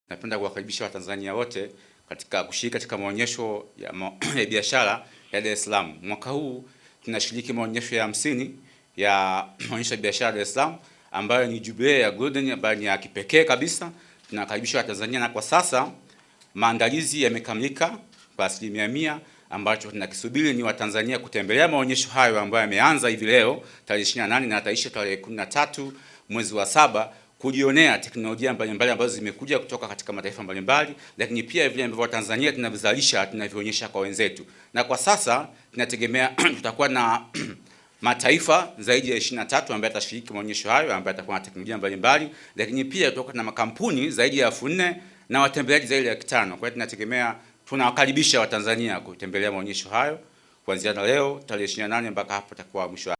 Napenda kuwakaribisha Watanzania wote katika kushiriki katika maonyesho ya biashara ya Dar es Salaam. Mwaka huu tunashiriki maonyesho ya 50 ya maonyesho ya biashara Dar es Salaam ambayo ni jubilee ya Golden ambayo ni ya kipekee kabisa. Tunakaribisha Watanzania na kwa sasa maandalizi yamekamilika kwa 100%. Ambacho tunakisubiri ni Watanzania kutembelea maonyesho hayo ambayo yameanza hivi leo tarehe 28 na yataisha tarehe 13 mwezi wa 7, kujionea teknolojia mbalimbali ambazo zimekuja kutoka katika mataifa mbalimbali, lakini pia vile ambavyo Tanzania tunavizalisha tunavionyesha kwa wenzetu. Na kwa sasa tunategemea tutakuwa na mataifa zaidi ya 23 ambayo yatashiriki maonyesho hayo ambayo yatakuwa na teknolojia mbalimbali, lakini pia tutakuwa na makampuni zaidi ya 4000 na watembeleaji zaidi ya 5,000. Kwa hiyo tunategemea, tunawakaribisha Watanzania kutembelea maonyesho hayo kuanzia na leo tarehe 28 mpaka hapo itakuwa mwisho.